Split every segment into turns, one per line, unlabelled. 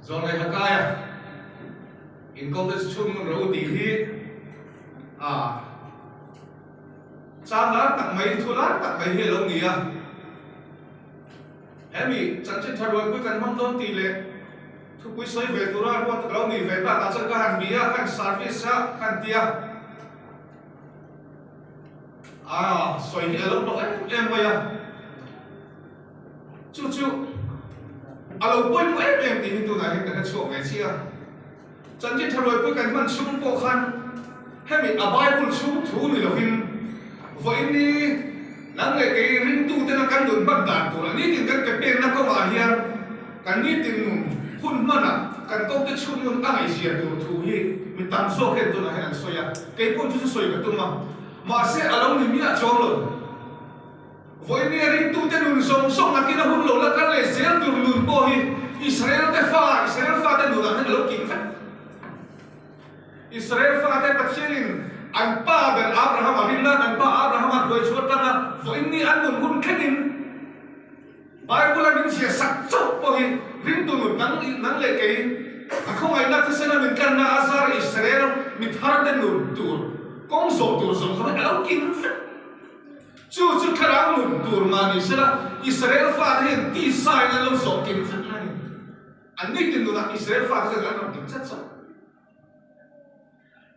Zawlnei Hakaia in college chhung ngun ro tih hi a chang lar tak mai, thu lar tak mai hi a lo ni a. Hemi chanchin tha rualpui kan hmang dawn tih leh thupui sawi ve tura ruat tak lo ni ve takah chuan ka han bia a, ka han service a, ka han ti a. A sawi hi a lo hlawh em em mai a. Chu chu a lo pawimawh em em tih hi tunah hian ka hre chhuak ve chiah a. Chanchin tha ruaipui kan hman chhung pawh khan hemi a Bible chhung thu ni lovin vawiin ni nang leh kei ringtutena kan nun hman dan tur a nitin kan ke penna kawngah hian kan nitin nun hun hmanah kan kawngte chhun ngun a ngaihzia tur thu hi mi tam zawk hian tunah hian an sawi a. Kei pawh chu chu sawi ka tum a, mahse a lo ni miah chuang lo. Vawinia ringtute nun zawng zawng nakin a hun lo la kal leh zel tur nun pawh hi Israel te fa, Israel fate nunah hian a lo kim vek. Israel fate Pathianin an pa ber Abraham a rin nan an pa Abraham a hruai chhuah tang a, vawiin an nun hun thlengin Bible a min ziah sak chauh pawh hi ringtu nun nang nang leh kei a khawngaihna thisen a min tlanna a zar Israel mi thar te nun tur kawng zawh tur zawng zawng hi a lo kim vek. Chu chu thlarau nun tur mah ni sela, Israel fate hian tisa in an lo zawh kim vek a ni. An nitin nunah Israel fate chuan an rawn kim chat chauh.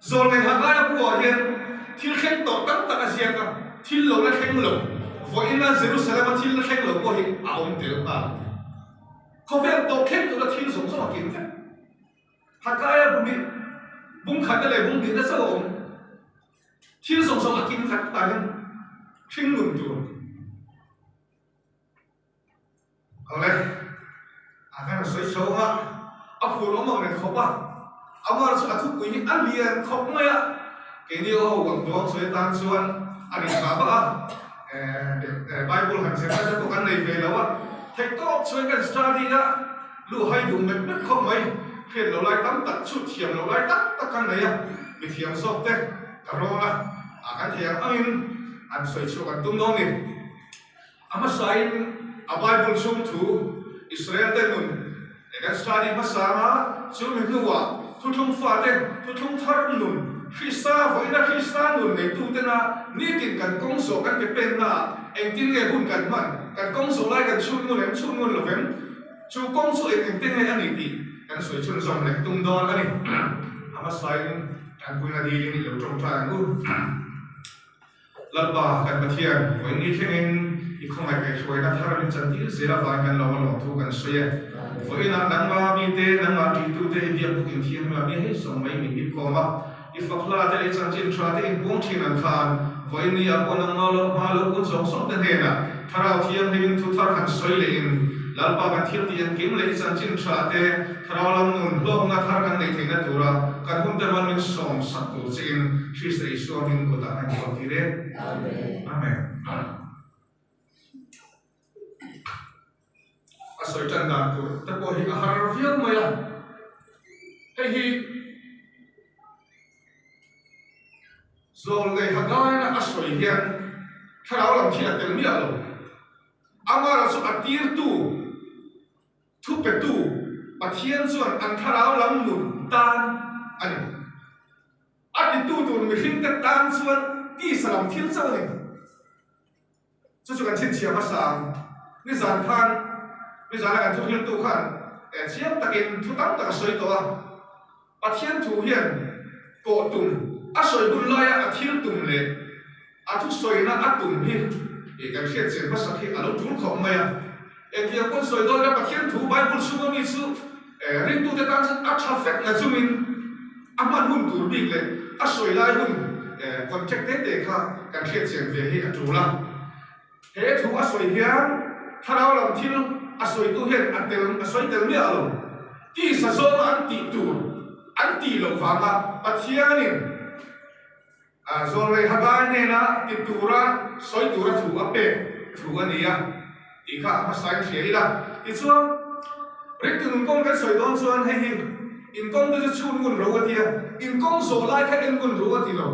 Zawlnei Hagaia buah hian thil thleng tawh tam tak a ziak a, thil lo la thleng lo, vawiina Jerusalem-a thil la thleng lo pawh hi a awm tel nghal. Khawvel tawh thleng tura thil zawng zawng a kim vek. Hagaia bu hi bung khatna leh bung hnihna chauh a awm. Thil zawng zawng a kim vek tah hian hring nun tur Awle, a kan sawi chho a, a phur awm ang reng khawp a, amah chu a thupui hi a lian khawp mai a, keini aw ang duang sawi atan chuan a rin phah vak a, Bible han zirna te pawh kan nei ve lo a, theihtawp chuan kan study a, Luhai duh met met khawp mai, hriat lo lai tam tak chu thiam lo lai tak tak kan nei a, mi thiam zawk te ka rawn a, a kan thei ang angin an sawi chhuak an tum dawn ni. A hmasain a Bible chhung thu Israel te nun leh kan study hmasa anga chu mi hnuah thuthlung fate thuthlung thar nun Krista vawiina Krista nun neitu tena nitin kan kawng zawh kan ke pennaah engtin nge hun kan hman, kan kawng zawh lai kan chhun ngun em chhun ngun lovem? Chu kawng chu eng engte nge a ni tih kan sawi chhunzawm leh tum dawn a ni. A hmasain tanpuina dilin i lo tawngtai ang u. Lalpa kan Pathian, vawiin thlengin i khawngaih kaihhruaina thar min chantir zel avangin kan lawm a lawm thu kan sawi e. Vawiinah nangma mite, nangma ṭihtute i biak buk inthianghlim a mi hei sawm mai min hipkhawm a. I fak hla te leh i chanchin tha te inpuang thin ang khan vawiin ni ah pawh nangma lo hma lo kun zawng zawng te hnenah Thlarau Thianghlimin thu thar han sawi leh in Lalpa kan thil tih engkim leh i chanchin tha te Thlarau lam nun hlawkna thar kan neih theihna tura kan hun te mal min sawm sak tur che in Krista Isua hming kutah kan inkhawm tir e. Amen. A sawi tan dan tur te pawh hi a har viau mai a, hei hi Zawlnei Hagaina a sawi hian thlarau lam thil a tel miah lo. Amara chu a tirtu, thupetu Pathian chuan an thlarau lam nun tan a ni. A titu tur mihringte tan chuan tisa lam thil chauh a ni. Chu chu kan chhinchhiah hmasa ang. Nizan khan, nizana kan thuhriltu khan chiang takin thu tam tak a sawi tawh a. Pathian thu hian kawh tum, a sawi hun laia a thil tum leh a thusawina a tum hi kan hriat chian hmasak hi a lo tul khawp mai a. Engtiang pawn sawi dawn ila Pathian thu Bible chhunga mi chu ringtute tan chuan a tha fek na chungin a hman hun tur bik leh a sawi lai hun contract te te kha kan hriat chian ve hi a tul a. He thu a sawi hian thlarau lam thil a sawitu hian a tel a sawi tel miah lo. Tisa zawnga an tih tur an tih loh vanga Pathianin Zawlrei Hagai hnena ti tura sawi tura thu a pek thu a ni a tih kha a hmasain hria ila. Tichuan, ringtu nun kawng kan sawi dawn chuan hei hi inkawng te chu chhun ngun ro a ti a, inkawng zawh lai kha en ngun ro a ti lo.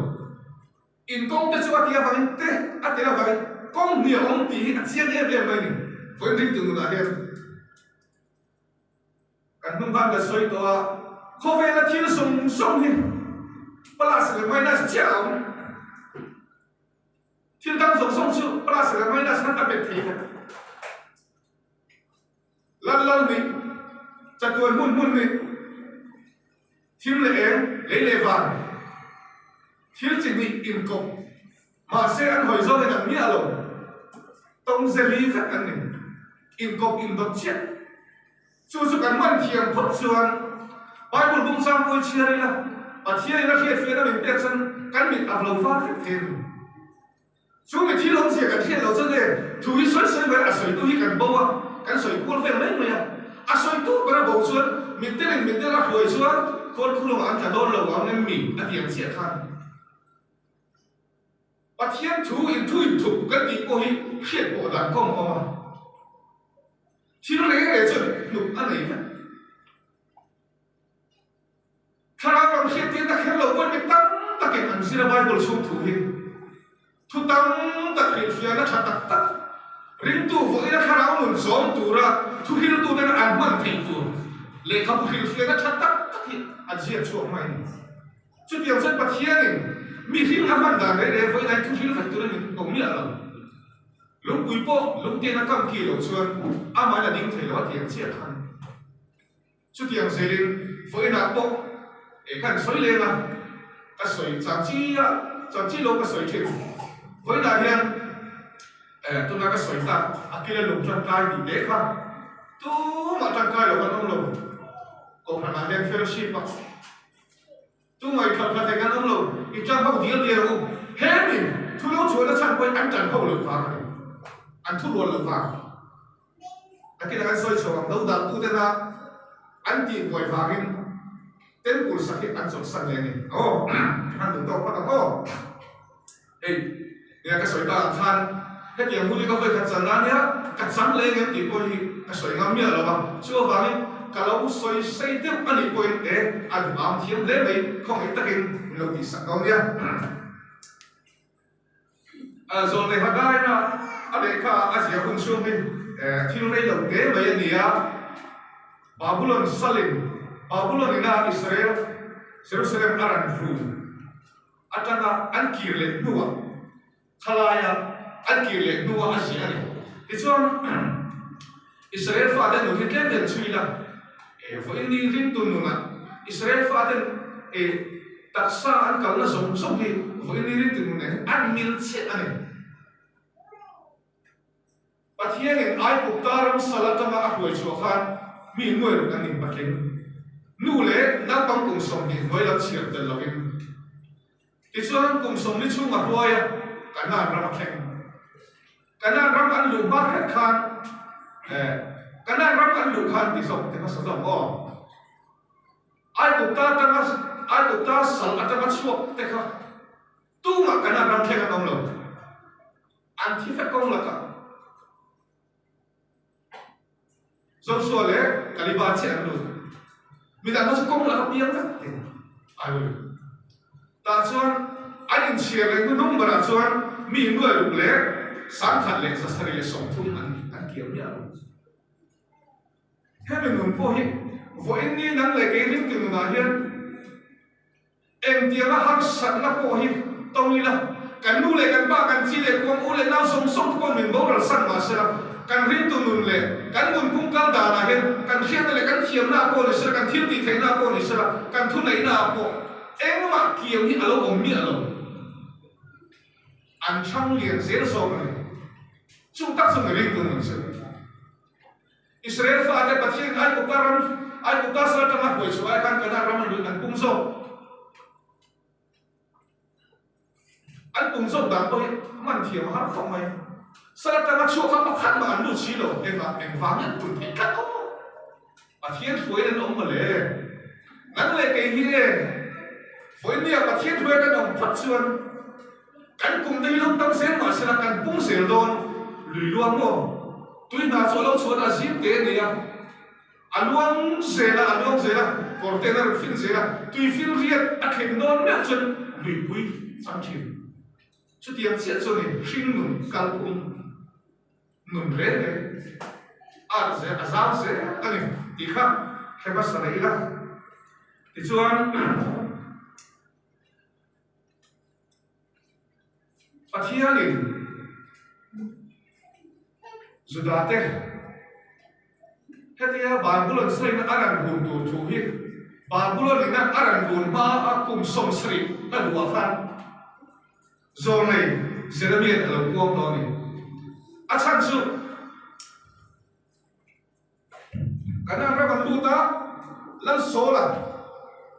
Inkawng te chu a ti avangin te a tel avangin kawng hnih a awm tih hi a chiang em em mai a ni. Vawiin ringtu nunah hian. Kan hnung khan ka sawi tawh a, khawvela thil zawng zawng hi plus leh minus chiah a awm. Thil dang zawng zawng chu plus leh minus khan a bet thei vek. Lal lal nih, chatuan hmun hmun nih, thim leh eng, lei leh van, thil chi hnih inkawp, mahse an hawi zawngin an miah lo, tawng zeli vek an ni, inkawp indawt chiah. Chu chu kan hman thiam phawt chuan Bible bung changpui chhiar ila Pathianin a hriatfiahna min pek chuan kan mit a lo var vek thei a ni. Chu mi thil awmzia kan hriat loh chuan e thu hi sawi sawi mai a sawitu hi kan bo a, kan sawi kual vel mai mai a. A sawitu ber a bo chuan mittelin mittel a hruai chuan khuarkhulawngah an tla dawn lo ang em mi a ti ang chiah khan. Pathian thu in thu inthup kan tih pawh hi hriat pawh dan kawng a awm a. Thil reng reng chuan hnuk a nei vek. Thlarau ram hriattirna kher lo pawn mi tam takin an zir a Bible chhung thu hi thu tam tak hrilhfiahna tha tak tak ringtu vawiina thlarau nun zawm tura thu hriltuten an hman theih tur lehkhabu hrilhfiahna tha tak tak hi an ziak chhuak mai a ni. Chutiang chuan Pathianin mihring a hman dan reng reng vawiina hi thu hril vek turin min ko miah lo. Lungpui pawh lungtian a kam ki loh chuan amahin a ding thei lo a ti ang chiah khan. Chutiang zelin vawiinah pawh eh ka han sawi leng a, ka sawi chang chi a, chang chi lo ka sawi thin. Vawiinah hian eh tuna ka sawi tak a kila lung tangkai tih te kha tumah tangkai lo kan awm lo. Kohhranah hian fellowship a. Tu ngaihthla thla thei kan awm lo, i tang ho dial dial ang u. He mi thu lo chhuahna chhan pawhin an tan ho loh vang a ni, an thu rual loh vang. Nakin ah kan sawi chhuak ang, do dal tu tena an tih buai vangin temple sak hi an chawlhsan leh a ni. Aw, han duh tawk phawt ang aw. Hei, nia ka sawi tak ang khan hetiang hun hi ka vawi khat chan nan nia ka chang leh ngem tih pawh hi ka sawi ngam miah lo a, chu avangin ka lo sawi sei deuh a nih pawhin e a duh am thiam hle mai khawngaih takin min lo tihsak dawn nia. Zawlnei Hagaina a lehkha a ziah hun chhung hi thil rei lo te mai a ni a, Babulon salin Babulon ina Israel Jerusalem a rawn hlun. Atanga an kir leh hnuah khalaia an kir leh hnuah a ziah a ni. Tichuan, Israel fate nun hi tlem tlem chhui ila, e vawiin ni ringtu nunah Israel faten e taksa an kalna zawng zawng hi vawiin ni ringtu nun nen hian an mil chiah a ni. Pathianin Aigupta ram sal atanga a hruai chhuah khan mi nuai ruk an inpatling. Nu leh naupang kum 20 hnuai lam chhiar tel lovin. Tichuan kum 40 chhung a hruai a, Kanaan ram a thleng. Kanaan ram an luh hma hret khan, eh, Kanaan ram an luh khan ti zawk ti hmasa zawk aw. Aigupta atanga, Aigupta sal atanga chhuak te kha tumah Kanaan ram thleng an awm lo. An thi vek kawng lakah Joshua leh Kaliba chiah an lut. Midang ho chu kawng laka piang vek te an lut. Tah chuan an inchhiar leh hnu hnung berah chuan mi nuai ruk leh 1730 an an kiam miah lo. Hemi nun pawh hi vawiin ni nang leh kei ringtu nunah hian Engtianga harsatna pawh hi tawng ila, kan nu leh kan pa, kan chi leh kuang, u leh nau sawng sawng te pawhin min boral san mah sela, kan ringtu nun leh kan nunphung kal danah hian kan hriatna leh kan thiamna ah pawh ni sela, kan thil tih theihna ah pawh ni sela, kan thuneihna ah pawh engmah kiam hi a lo awm miah lo. An hrang lian zel zawk a ni. Chung tak chu mi ringtu nun chu. Israel fate Pathian Aigupta ram, Aigupta sal atanga hruai chhuah ai khan Kanaan ram an lut an pung zawk. An pung zawk dan pawh hi man thiam a har khawp mai. Sal atanga chhuak kha pakhat mah an lut si lo, engah engvang hian pun theih tlat aw. Pathian hruaiin an awm mawle. Nang leh kei hi e, vawinia Pathian hruai kan awm phawt chuan Kan kum te hi lo tam zel mah sela kan pung zel dawn lui luang maw? Tui hna chu a lo chhuan a zim te a ni a, a luang zel a, a luang zel a, kawr ten a rawn fin zel a, tui fil riat a thleng dawn meuh chuan luipui chang thin. Chutiang chiah chuan in hring nun kalphung nun reng reng a zel a zau zel a ni tih kha. hre hmasa leh ila. Tichuan, Pathianin Judate hetia Babulon sawiin a rawn bun tur thu hi Babulon ina a rawn bun hma a kum 70 a duhah khan Zawlnei Jeremia'n a lo puang tawh a ni. A chhan chu Kanaan ram an lut a, Lal Saula,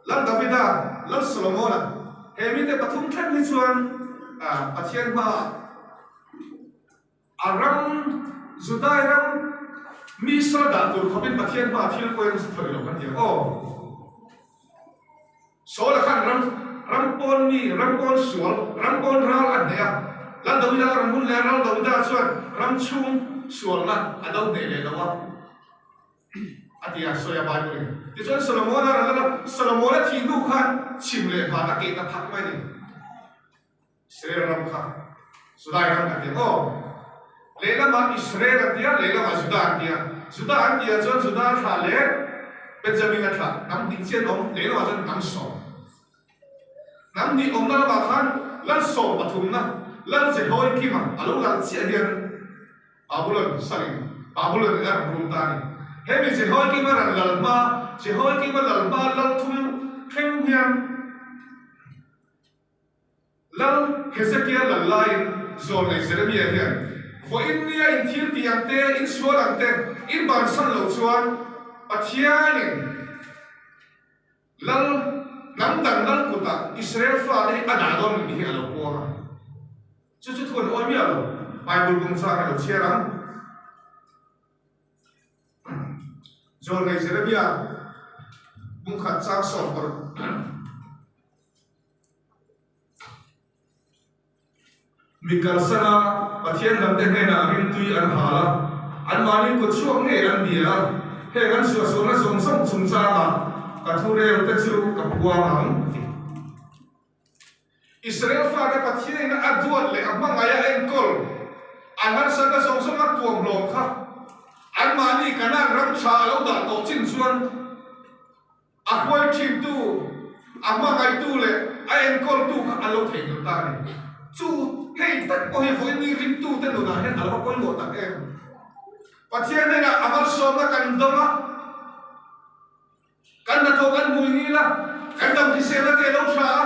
Lal Davida, Lal Solomona, he mite pathum thleng hi chuan Pathian hmaah a ram, Judai ram mi sal dah tur khawpin Pathian hmaah thil pawhin thawih lo kan ti ang aw. Saula khan ram ram pawn mi, ram pawn sual, ram pawn ral a hneh a. Lal Davida a rawn hun leh a, Lal Davida chuan ram chhung sualna a do hneh leh lo a, a ti a, sawi a Bible in. Tichuan Solomona a rawn lal a, Solomona thih hnu khan chhim leh hman a keh ta phak mai a ni. Israel ram kha Judai ram kan ti ang aw. Lehlamah Israel an ti a, lehlamah Juda an ti a. Juda an tihah chuan Juda thlah leh Benjamin-a thlah hnam hnih chian awm, lehlamah chuan hnam sawm. Hnam hnih awmna lamah khan Lal sawm pathumna Lal Jehoiakim-a a lo lal chiah hian Babulon saling Babulon in a rawn rum ta a ni. Hemi Jehoiakim-a rawn lal hma, Jehoiakim-a lal hma lal thum thleng hian, Lal Hezekia lal laiin zawlnei Jeremia hian, Vawiin nia in thil tih ang te, in sual ang te, in bansan loh chuan Pathianin Lal hnam dang lal kutah Israel fate hi a dah dawn tih hi a lo puang a. Chu chu thu an awi miah lo. Bible bung chang i lo chhiar ang. Zawlnei Jeremia bung khat chang 16. Mi kalsana Pathian dangte hnenah rimtui an hal a, anmahni kut chhuak ngei an bia a, heng an suahsualna zawng zawng chungchangah ka thurel te chu ka puang ang, a ti. Israel fate Pathianin a duat leh a hmangaih a enkawl an harsatna zawng zawng a tuamhlawm kha anmahni Kanaan ram tha a lo dah tawh chin chuan, A hruai thintu, a hmangaihtu leh a enkawltu kha an lo theihnghilh ta a ni. Chu hei tak pawh hi vawiin ringtute nunah hian a lo va pawimawh tak em? Pathian hnenah a malsawmna kan dawng a, kan hnathawh kan hmui ngil a, kan dam hriselna te a lo tha a,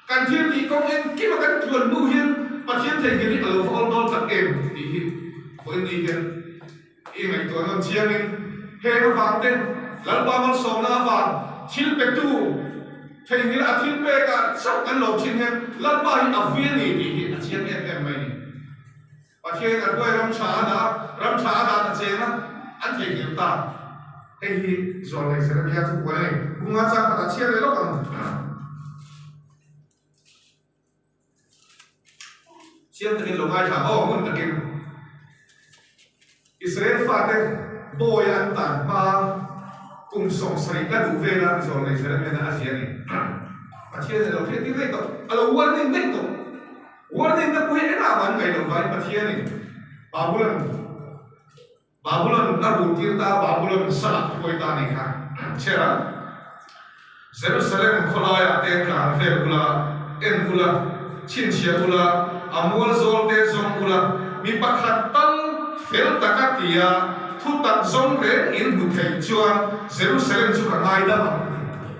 kan thil tih kawng engkima kan tluan hnu hian Pathian theihnghilh hi a lo va awl dawn tak em tih hi vawiin ni hian I ngaihtuah nawn chiangin heng avang te Lalpa malsawmna avang thil petu theihnghilh a thil pekah chauh kan lo thin hian Lalpa hi a vui a ni tih hi a chiang em em mai ni. Pathianin a hruai ram tha a dah a, ram tha a dan a cheng a, an theihnghilh ta. Hei hi Zawlnei Jeremia thu puan a ni. Bunga chang khatah chhiar leh lawk ang. Chiang takin lo ngaithla aw hmun takin Israel fate bawi an tan hma kum 70 la duh vela zawlnei Jeremiah a zia a ni. Pathian a lo hriat tir daih tawh, a lo warning daih tawh. Warning te pawh hi engah mah an ngaih loh vangin Pathianin Babulon Babulon a rul tir ta, Babulon salah hruai ta nih kha chhiar a. Jerusalem khawlaiah te tlan vel ula, en ula, chhinchhiah ula, a mual zawl te zawng ula, mi pakhat tal fel taka tia thu tak zawng reng in hmu theih chuan Jerusalem chu ka ngaidam ang a ti.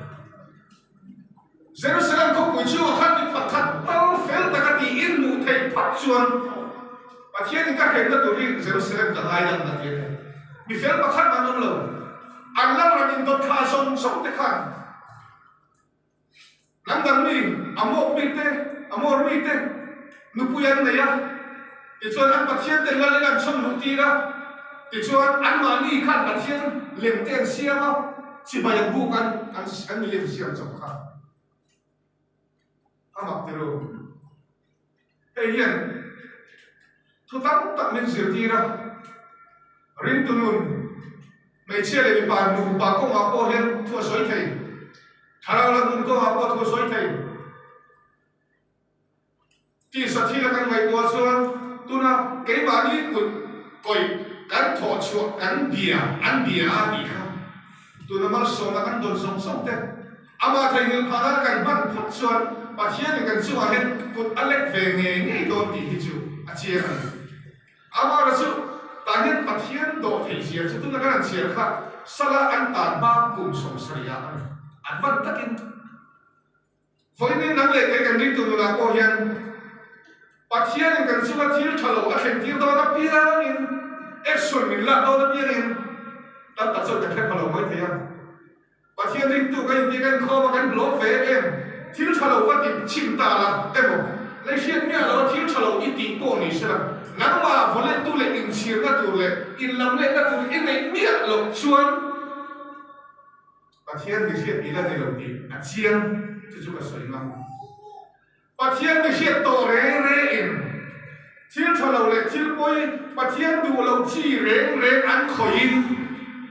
Jerusalem khawpui chhungah khan mi pakhat tal fel taka tih in hmuh theih phawt chuan Pathianin ka hremna tur hi Jerusalem ka ngaidam a ti a ni. Mi fel pakhat mah an awm lo. An lal ran indawt thla zawng zawng te khan hnam dang mi, Amok mi te, Amor mi te nupui an nei a, tichuan an Pathian ten lalin an chhawn luh tir a, tichuan anmahni khan Pathian lem te an siam a, Chibai an buk an an milem siam chauh kha a mak ti ru. Hei hian thu tam tak min zirtir a, ringtu nun, hmeichhia leh mipa nupa kawngah pawh hian thu a sawi thei, thlarau lam nun kawngah pawh thu a sawi thei. Tisa thila kan ngaihtuah chuan tuna keimahni kut kawih kan thawh chhuah kan bia an bia a tih kha. Tuna malsawmna kan dawn zawng zawng te amah theihnghilh phah nana kan hman phawt chuan Pathianin kan chungah hian kut a lek ve ngei ngei dawn tih hi chu a chiang a ni. Amah chu tah hian Pathian dawh theih zia chu tuna kan han chhiar kha sala an tan hma kum 70 ah a ni. An van takin Vawiin nang leh kei kan ringtu nunah pawh hian Pathianin kan chunga thil tha lo a thlen tir dawn apiangin, action min lak dawn apiangin tam tak chuan kan hre pha lo mai thei a. Pathian ringtu kan inti kan inkhawm a, kan blawm ve em em, thil tha lo va ti chim ta la emaw, lei hriat miah lo a thil tha lo i tih pawh ni se la, nangmah vawlettu leh inchhirna tur leh inlamletna tur i neih miah loh chuan, Pathian mi hriat ila ni lo tih a chiang chu chu ka sawi ngam. Pathian mi hriat tawh reng reng in thil tha lo leh thil pawi Pathian duh lo chi reng reng an khawih in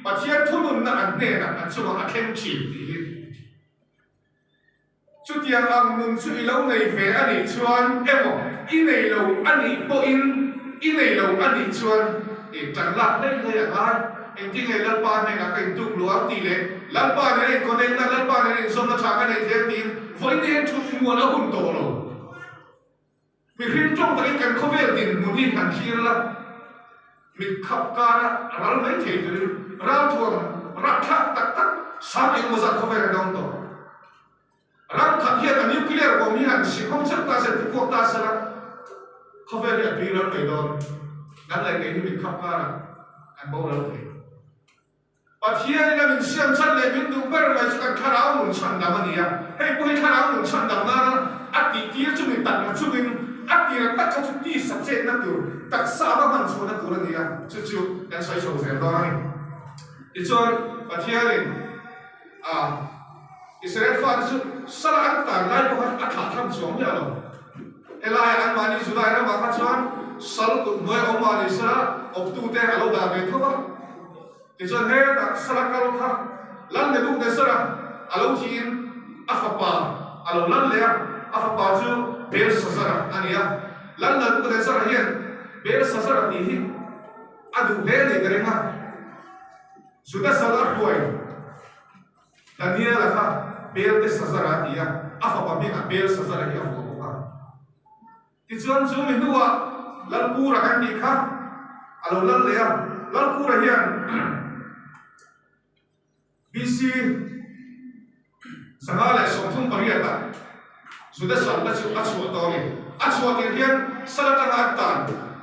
Pathian thununna an hnenah an chungah a thleng thin tih hi Chutiang ang nun chu i lo nei ve a nih chuan emaw i nei lo a nih pawhin i nei lo a nih chuan i tan lak hlei hlei a ngai. Engtin nge Lalpa hnenah ka intuk luh ang tih leh Lalpa nen a inconnect na, Lalpa nen a inzawmna tha ka nei thei ang tiin vawiin hian thut mual a hun tawh lo. Mihring tawng takin kan khawvel dinhmun hi han thlir la, mit khap kara ral mai thei turin ralthuam rapthlak tak tak sang engemaw zat khawvel an awm tawh. Ram khat hian a nuclear bomb hi han sikhawng chauh ta se, tikuak ta se la, khawvel hi a tui ral mai dawn. Nang leh kei hi mit khap karah kan boral thei. Pathianin a min siam chhan leh min duh ber mai chu kan thlarau nun chhan dam a ni a, hei pawh hi thlarau nun chhan dam nana a tih tir chu mi takna chungin a tira tak kha chu tisa chetna tur, taksa va hman chhuahna tur a ni a, chu chu kan sawi chho zel dawn a ni. Tichuan, Pathianin a Israel fate chu sala an tan lai pawh khan a thlah tham chuang miah lo. Helaiah anmahni Judai ramah kha chuan sal kut hnuai awm mah ni sela awptute a lo dah ve tho va. Tichuan hetah sala kal kha Lal Nebukadnezara a lo thiin a fapa a lo lal leh a, a fapa chu Belsazara a ni a. Lal Nebukadnezara hian Belsazara tih hi a duh hle a nih ka ring a, Juda sal a hruai Daniela kha Beltesazara a ti a, a fapa hmingah Belsazara hi a vuah bawk a. Tichuan chu mi hnuah Lalkura kan tih kha a lo lal leh a, Lalkura hian BC 538 ah Juda salna chu a chhuah tawh a ni. A chhuah tir hian sal atanga an tan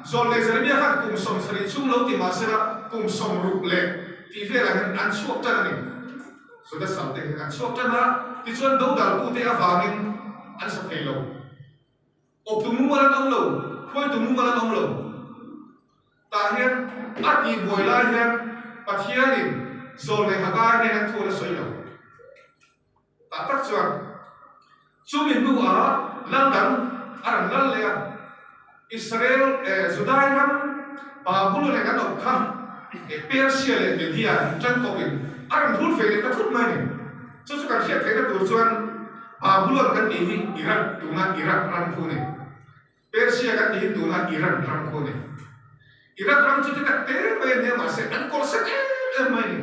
zawn leh Jeremia khan kum 70 chhung lo ti mah sela kum 60 leh tih velah hian an chhuak tan a ni. Juda salte hian an chhuak tan a, tichuan dodaltute avangin an sa thei lo. Awptu mumal an awm lo, hruaitu mumal an awm lo. Tah hian a tihbuai lai hian Pathianin zawl leh Hagai nen an thu a la sawi lo. Tah tak chuan chumi hnuah lal dang a rawn lal leh a, Israel eh Judai ram Babulon in an awm kha eh Persia leh Media in tangkawpin a rawn rul ve leh ta thut mai a ni. Chu chu kan hriat theihna tur chuan Babulon kan tih hi Iraq tuna Iraq ram khu a ni. Persia kan tih hi tuna Iran ram khu a ni. Iraq ram chu ti tak te mai a nia mahse an kawr sek em em mai a ni.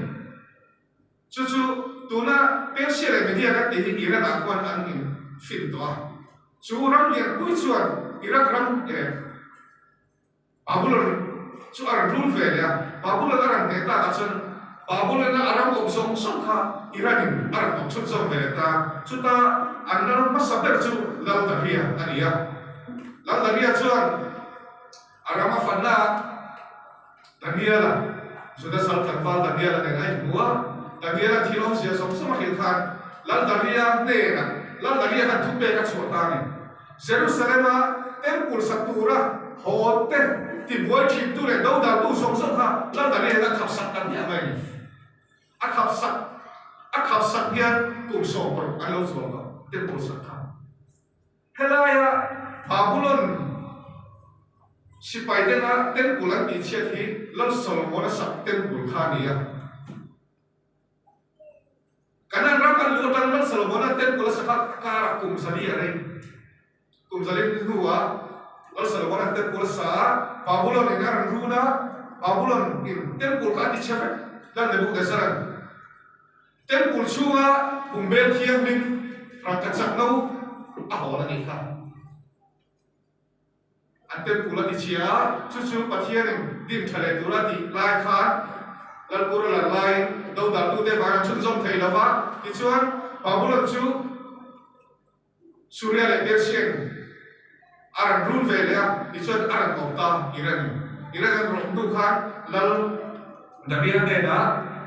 Chu chu tuna Persia leh Media kan tih hi Iran ah khuan an in fin tawh a. Chu ram lianpui chuan Iraq ram eh Babulon chu a rawn rul ve leh a, Babulon a rawn hneh takah chuan Babulon-a a ram awm zawng zawng kha Iran-in a rawn awm chhunzawm ve leh ta. Chuta an lal hmasa ber chu Lal Daria a ni a. Lal Daria chuan a ram a fanna ah Daniela, Juda sal tlangval Daniela nen a inhmu a. Daniela thil awmzia zawng zawng a hrilh khan Lal Daria hnenah Lal Daria khan thupek a chhuah ta a ni. Jerusalem-a temple sak tura haw te tibuai thintu leh dodaltu zawng zawng kha Lal Daria hian a khap sak ta hmiah mai a ni. A khap sak a khap sak hian kum 60 an lo chawl tawh temple sak kha. Helaia Babulon sipai tena temple an tihchhiat hi Lal Solomon-a sak temple kha a ni a. Kanan ram an luh atang Lal Solomon-a temple a sak a karah kum zali a rei. Kum zali hnuah Lal Solomon-a temple a sa a, Babulon in a rawn run a, Babulon in temple kha a ti chhe vek, Lal Nebuchadnezzar-a'n. Temple chhunga bungbel thianghlim rangkachak no a hawn a nih kha. An temple a ti chhia a, chu chu Pathianin dim tha leh tura tih lai khan Lalpur a lan laiin dodaltute vang an chhunzawm thei lo va, tichuan Babulon chu Suria leh Persian a rawn run ve leh a, tichuan a rawn awp ta Iran in. Iran an rawn awp hnu khan Lal Daria hnenah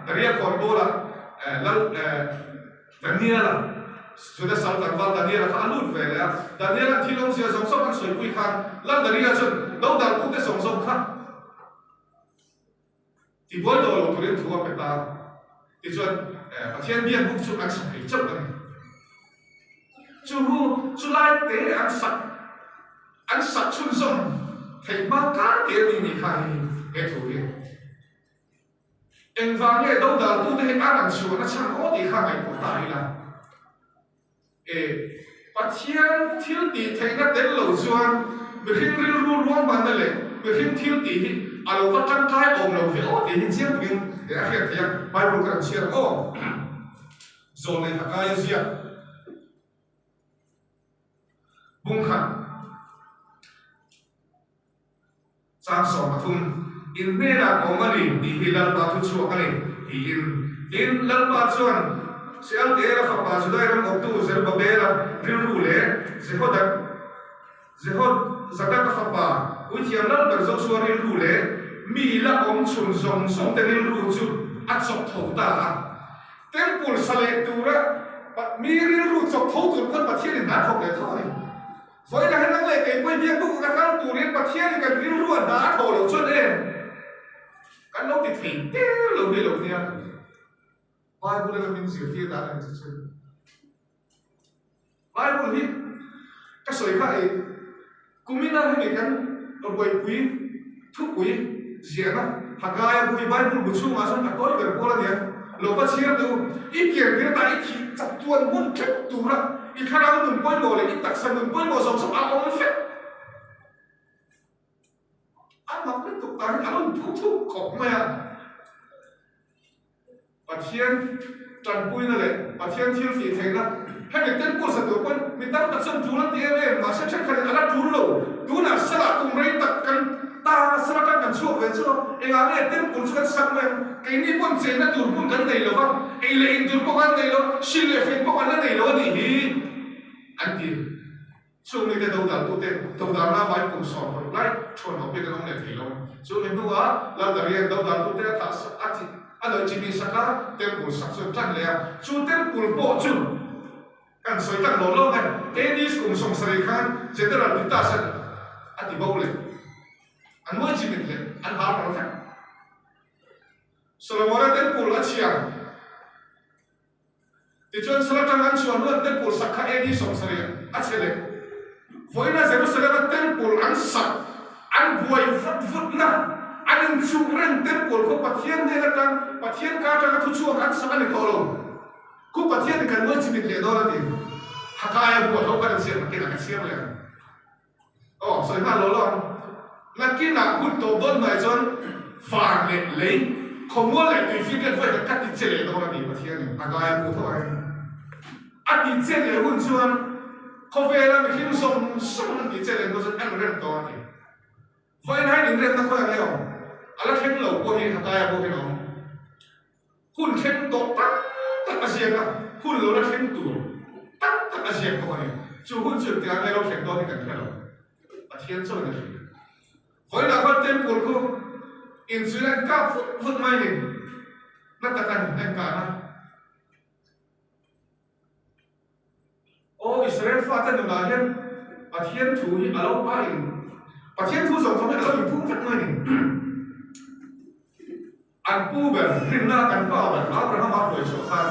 Daria khawnbawlah Lal Daniela, Juda sal tlangval Daniela kha a lut ve leh a. Daniela'n thil awmzia zawng zawng an sawipui khan Lal Daria chuan dodaltute zawng zawng kha tibuai tawh lo turin thu a pe ta. Tichuan Pathian biak buk chu an sa thei chauh a ni. Chu hu chu lai te an sak an sak chhunzawm theih hma kar te a ni ni kha hei he thu hi. Engvang nge dodaltute hi an an chhuahna chhan aw tih kha ngaihtuah ta ila. E, Pathian thil tih theihna tel lo chuan mihring rilru ruahmanna leh mihring thil tih hi a lo va tangkai awm lo ve aw tih hi chiang takin a hriat theih a, Bible kan chhiar ang aw. Zawlnei Hakaia ziak. Bungkhat. Chang 13, In hnenah ka awm a ni tih hi Lalpa thu chhuak a ni, tiin. Tin, Lalpa chuan Shealtiela fapa Judai ram awptu Zerubabela rilru leh Jehodak, Jehozadaka fapa Puithiam Lalber Josua rilru leh mi la awm chhun zawng zawngte rilru chu a chawp tho ta a. Temple sa leh tura mi rilru chawp tho tur khan Pathianin hna thawk leh tho a ni. Vawiin ah hian nang leh kei pawhin biak buk ka kal turin Pathianin kan rilru a hna a thawh loh chuan em kan lo ti thei der lo hi lo nia. Bible in a min zirtir dan a ni chu chu. Bible hi ka sawi kha ei kumina hemi kan ruaipui thupui ziahna Hagaia bu hi Bible bu chhungah chuan a tawi ber pawl a nia. Lo va chhiar teh u, i pian tir ta i thih chak tuan hmun thleng tura i thlarau nun pawimawh leh i taksa nun pawimawh zawng zawng a awm vek. A mak lutuk ta hi a rawn thu thuk khawp mai a. Pathian tanpuina leh Pathian thil tih theihna hemi temple sa tur pawn mi tam tak chuan tul an ti em em, mahse thenkhatin a la tul lo. Tunah salah kum rei tak kan tan a, sal atang kan chhuak ve chu a, engah nge temple chu kan sak mai ang? Keini pawn chenna tur hmun kan nei lo va, ei leh in tur pawh kan nei lo, hrilh leh feng pawh kan la nei lo a nih hi an ti. Chung mite dodaltute dodalna vai kum 70 lai thuan ho pek an awm leh thei lo. Chu mi hnuah Laldarian dodaltute a thah a chi a lawih chimi sak a, temple sak chu an tan leh a. Chu temple pawh chu kan sawi tak lawm lawm e. AD kum 70 khan General Titus-a'n a ti bo leh. An ngawi chimit leh an hal ral vek. Solomona temple a chhiar. Tichuan, sal atang an chhuah hnuah temple sak kha AD 70 a che leh. Vawiina Jerusalem-a temple an sak, an buai vut vutna, an inchuh reng temple khaw Pathian hnen atang, Pathian ka atanga thuchhuak an sak a ni tawh lo. Khu Pathianin kan ngawi chimit leh dawn a ti. Hakaia buah tho khan an siam nakinah ka chhiar leh ang. Aw, sawi nghal lo lo ang. Nakinah hun tawp dawn hnuai chuan van leh lei, khawmual leh tuifir riat vawi khat ka ti che leh dawn a ti Pathianin a ngai a hmuh tho ang. A ti che leh hun chuan khawvela mihring zawng zawng an ti che leh hnu chuan an rem tawh a ti. Vawiin hain inremna khawi ang e awm? A la thleng lo pawh hi Hakaia pawh hian a awm. Hun thleng tawh tam tak a ziak a, hun lo la thleng tur tam tak a ziak bawk a ni. Chu hun chu engtikah nge lo thleng dawn hi kan hre lo. Pathian chuan a hria. Vawiinah khuan temple khu inchhuina an kap vut vut mai ni. Na tak a ni, a inkahna. Aw Israel fate nunah hian Pathian thu hi a lo a in Pathian thu zawng zawng hi a lo inphung vek mai a ni. An pu ber rinna kan pa ber Abrahama hruai chhuah khan.